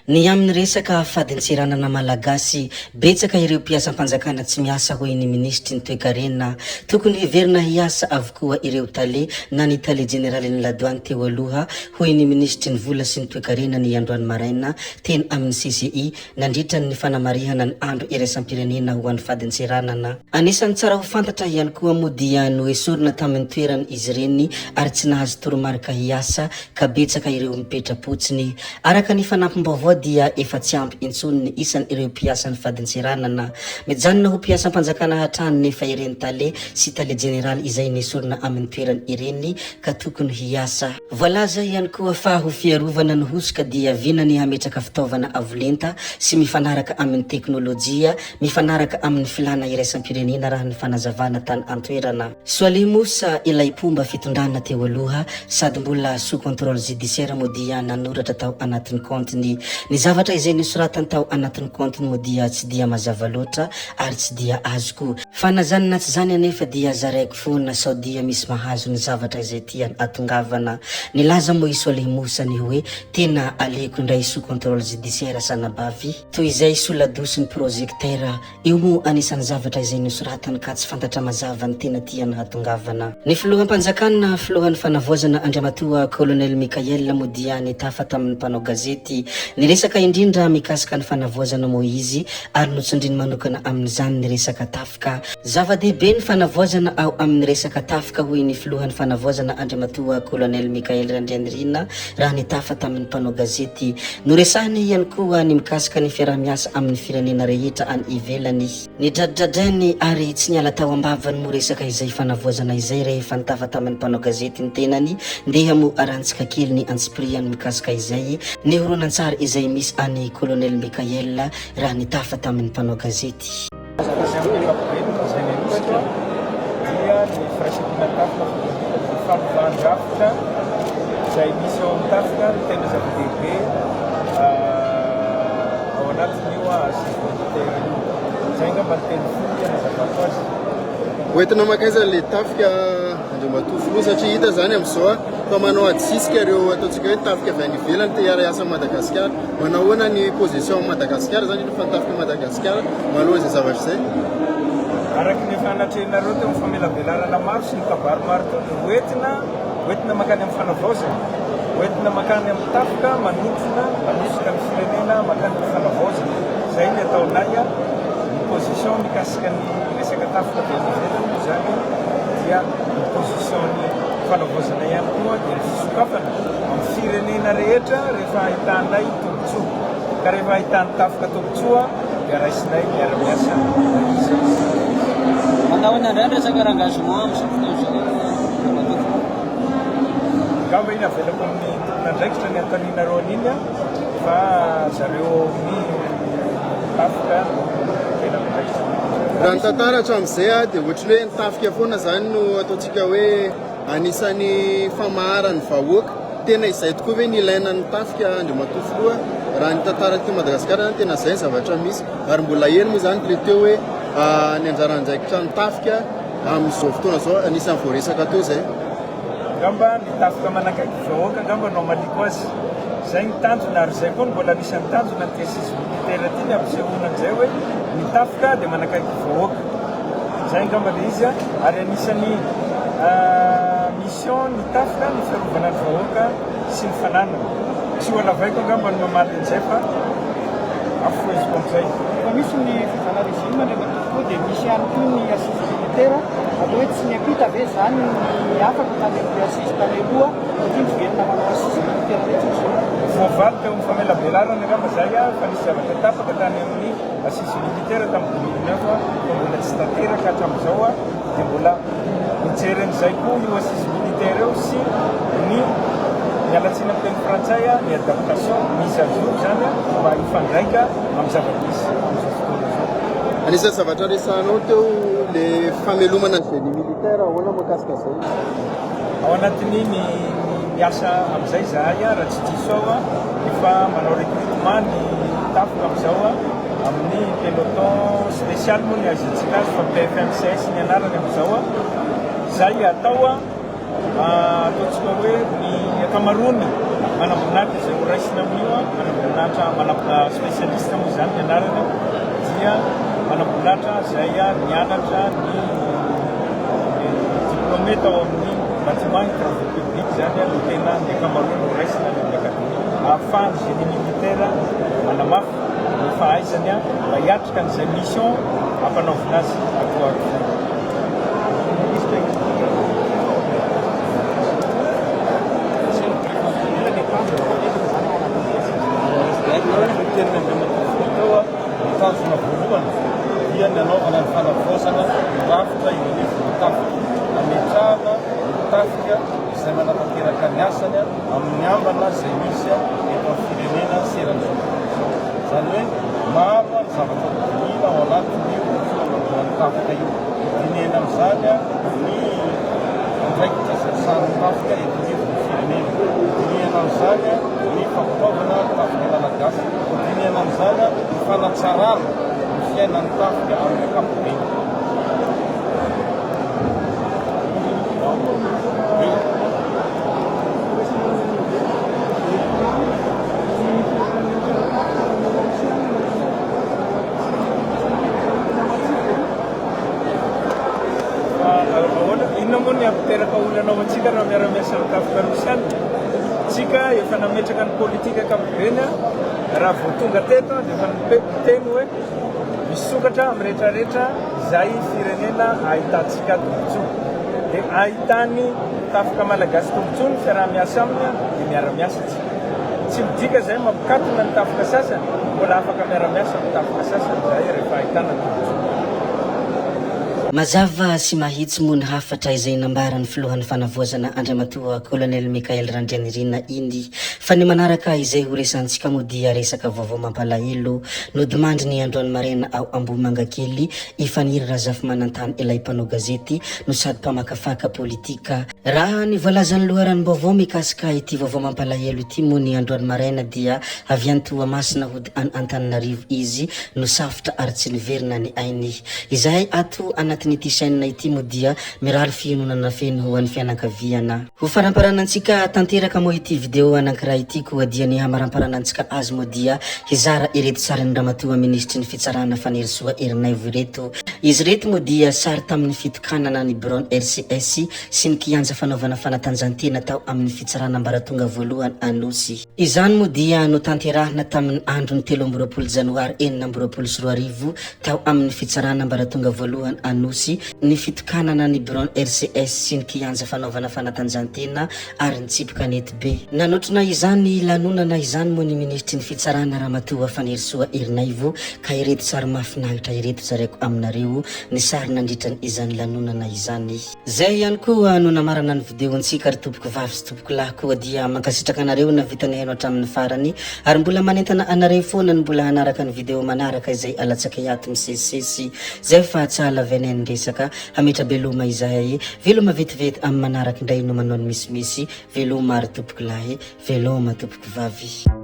Ny amin'ny resaka fadintseranana malagasy, betsaka ireo mpiasam-panjakana tsy miasa hoy ny minisitry ny toekarena. Tokony hiverina hiasa avokoa ireo tale na ny tale jeneralin'ny ladoany teo aloha hoy ny minisitry ny vola sy ny toekarena ny androany maraina teny amin'ny CCI nandritra ny fanamarihana ny andro iraisam-pirenena ho an'ny fadintseranana. Anisan'ny tsara ho fantatra ihany koa moa dia noesorina tamin'ny toerany izy ireny ary tsy nahazo toromarika hiasa ka betsaka ireo mipetra-potsiny. Araka ny fanampim-baovao dia efa tsy ampy intsony ny isan'ireo mpiasan'ny fadintseranana. Mijanona ho mpiasam-panjakana hatrany nefa ireny tale sy tale jeneraly izay nesorina amin'ny toerany ireny ka tokony hiasa. Voalaza ihany koa fa ho fiarovana ny hosoka dia vina ny hametraka fitaovana avo lenta sy mifanaraka amin'ny teknolojia mifanaraka amin'ny filàna iraisam-pirenena raha ny fanazavana tany an-toerana. Soalihy Moussa, ilay mpomba fitondrana teo aloha sady mbola sous contrôle judiciaire moa dia nanoratra tao anatin'ny kaontiny. Ny zavatra izay nosoratany tao anatin'ny kaontiny moa dia tsy dia mazava loatra ary tsy dia azoko. Fa na zany na tsy zany anefa dia zaraiko foana sao dia misy mahazo ny zavatra izay tiany atongavana. Nilaza moa i Soalihy Moussa ny hoe tena aleko indray sous contrôle judiciaire sanabavy. Toy izay soladosy ny projecteur io moa anisan'ny zavatra izay nosoratany ka tsy fantatra mazava ny tena tiany hatongavana. Ny filoham-panjakana, filohan'ny fanavaozana Andriamatoa Colonel Mickael moa dia nitafa tamin'ny mpanao gazety. Niresaka indrindra mikasika ny fanavaozana moa izy ary notsindriny manokana amin'izany ny resaka tafika. Zava-dehibe ny fanavaozana ao amin'ny resaka tafika hoy ny filohan'ny fanavaozana Andriamatoa Colonel Mickael Randrianirina raha nitafa tamin'ny mpanao gazety. Noresahiny ihany koa ny mikasika ny fiaraha-miasa amin'ny firenena rehetra any ivelany. Nidradradrainy ary tsy niala tao am-bavany moa resaka izay fanavaozana izay rehefa nitafa tamin'ny mpanao gazety ny tenany. Ndeha moa arahantsika kely ny antsipiriany mikasika izay ny horonantsary izay misy an'i Colonel Mickael raha nitafa tamin'ny mpanao gazety. Ny amin'ny ankapobeny izay nanosika dia ny firaisankina tafika voalohany, ny fanovan-drafitra izay misy ao amin'ny tafika no tena zava-dehibe ao anatin'io assise militaire io. Izay angamba ny teny fohy hanazavako azy. Hoentina mankaiza ilay tafika Andriamatoa Filoha satria hita izany amin'izao fa manao adisisika ireo ataontsika hoe tafika avy any ivelany te hiara-hiasa amin'i Madagasikara. Manao ahoana ny position amin'i Madagasikara izany indrindra fa ny tafik'i Madagasikara manoloana izay zavatra izay? Araka ny efa natrehinareo teo amin'ny famelabelarana maro sy ny kabary maro teo dia hoentina hoentina mankany amin'ny fanavaozana, hoentina mankany amin'ny tafika manotrona manosika ny firenena mankany amin'ny fanavaozana. Izay ny ataonay ny position mikasika ny resaka tafika avy any ivelany moa izany dia ny position ny fanavaozana ihany koa dia ny fisokafana amin'ny firenena rehetra rehefa ahitanay tombotsoa ka rehefa ahitan'ny tafika tombotsoa dia raisinay miara-miasa na iza na iza. Manao ahoana indray ny resaka rengagement amin'izao fotoana izao Andriamatoa Filoha? Angamba iny avelako amin'ny tompon'andraikitra ny anontanianareo an'iny fa zareo ao amin'ny tafika no tena miandraikitra an'iny. Raha ny tantara hatramin'izay dia ohatran'ny hoe ny tafika foana izany no ataontsika hoe Anisan'ny famaharan'ny vahoaka. Tena izay tokoa ve ny ilaina ny tafika Andriamatoa Filoha? Raha ny tantara aty Madagasikara zany tena izay ny zavatra misy. Ary mbola heno moa izany le teo hoe ny anjara andraikitra ny tafika amin'izao fotoana izao anisan'ny voaresaka teo izay. Angamba ny tafika manakaiky vahoaka angamba no hamaliako azy. Izay ny tanjona ary izay koa no mbola anisan'ny tanjona ny assise militaire ity ny hampisehoana an'izay hoe ny tafika dia manakaiky vahoaka. Izay angamba ilay izy ary anisan'ny mission ny tafika ny fiarovana ny vahoaka sy ny fananana. Tsy ho halavaiko angamba ny mamaly an'izay fa afoheziko amin'izay. Efa misy ny fiovana régime Andriamatoa Filoha dia misy ihany koa ny assise militaire. Atao hoe tsy niampita ve izany ny hafatra tany amin'ilay assise tany aloha satria miverina manao assise militaire indray tsika izao? Voavaly teo amin'ny famelabelarana angamba izay fa nisy zavatra tapaka tany amin'ny Assise militaire tamin'ny 2009 fa mbola tsy tanteraka hatramin'izao dia mbola mijery an'izay koa io assise militaire io sy ny miala tsiny amin'ny teny frantsay ny adaptation mise à jour zany mba hifandraika amin'ny zava-misy amin'izao fotoana izao. Anisan'ny zavatra resahanao teo le famelomana ny génie militaire, ahoana mahakasika izay? Ao anatin'ny ny miasa amin'izay izahay raha tsy diso aho efa manao recrutement ny tafika amin'izao amin'ny peloton spécial moa ny ahaizantsika azy fa PFMCS ny anarany amin'izao izay atao ataontsika hoe ny ankamaroany. Manamboninahitra izay ho raisina amin'io, manamboninahitra manam spécialiste moa izany ny anarany, dia manamboninahitra izay nianatra ny diplômé tao amin'ny bâtiment et travaux publics izany no tena ny ankamaroany ho raisina any amin'ny académie ahafahan'ny génie militaire manamafy ny fahaizany mba hiatrika an'izay mission ampanaovina azy ato ho ato izay. Ny tanjona voalohany dia ny hanaovana ny fanavaozana ny rafitra eo anivon'ny tafika, hametrahana ny tafika izay manatanteraka ny asany amin'ny ambana izay misy eto amin'ny firenena sy eran'izao tontolo izao. Izany hoe maro ny zavatra hodinihina ao anatin'io fanavaozana ny tafika io. Hodinihina amin'izany ny andraikitra izay sahanin'ny tafika eto anivon'ny firenena. Hodinihina amin'izany ny fampitaovana ny tafika malagasy. Hodinihina amin'izany ny fanatsarana ny fiainan'ny tafika amin'ny ankapobeny. Ahoana, inona moa ny hampiteraka olana ho antsika raha miara-miasa amin'ny tafika rosiana? Tsika efa nametraka ny politika ankapobeny, raha vao tonga teto dia efa niteny hoe misokatra amin'ny rehetrarehetra izay firenena ahitantsika tombontsoa. Dia ahitany tafika malagasy tombontsoa ny fiaraha-miasa aminy dia miara-miasa tsika. Tsy midika izay mampikatona ny tafika sasany, mbola afaka miara-miasa amin'ny tafika sasany izahay rehefa ahitana tombontsoa. Mazava sy mahitsy moa ny hafatra izay nambaran'ny filohan'ny fanavaozana Andriamatoa Colonel Michael Randrianirina iny fa ny manaraka izay ho resahantsika moa dia resaka vaovao mampalahelo nodimandry ny androany maraina ao Ambohimangakely i Faniry Razafimanantany ilay mpanao gazety no sady mpamakafaka politika. Raha ny voalazan'ny loharanom-baovao mikasika ity vaovao mampalahelo ity moa ny androany maraina dia avy any Toamasina hody any Antananarivo izy no safotra ary tsy niverina ny ainy. Izahay ato anatin'ity chaîne ity moa dia mirary fiononana feno ho an'ny fianankaviana. Ho faramparanantsika tanteraka moa ity vidéo anankiray ity koa dia ny hamaramparanantsika azy moa dia hizara ireto sarin'ny ramatoa minisitry ny fitsarana Fanirisoa Ernaivo ireto. Izy ireto moa dia sary tamin'ny fitokanana ny biraon'ny RCS sy ny kianja fanaovana fanatanjahantena tao amin'ny fitsarana ambaratonga voalohany Anosy. Izany moa dia notanterahina tamin'ny andron'ny 23 janoary 2026 tao amin'ny fitsarana ambaratonga voalohany Anosy ny fitokanana ny biraon'ny RCS sy ny kianja fanaovana fanatanjahantena ary ny tsipy kanety be. Nanotrona izany lanonana izany moa ny minisitry ny fitsarana Ramatoa Fanirisoa Ernaivo ka ireto sary mahafinaritra ireto zaraiko aminareo ny sary nandritra izany lanonana izany. Zay ihany koa no namarana ny video-ntsika ry tompoko vavy sy tompoko lahy koa dia mankasitraka anareo navita nihaino hatramin'ny farany ary mbola manentana anareo foana ny mbola hanaraka ny video manaraka izay alatsakay ato misesisesy zay fa tsy hahalavenay ny resaka hametra-beloma izahay veloma vetivety amin'ny manaraka indray no manao ny misimisy veloma ry tompoko lahy veloma tompoko vavy.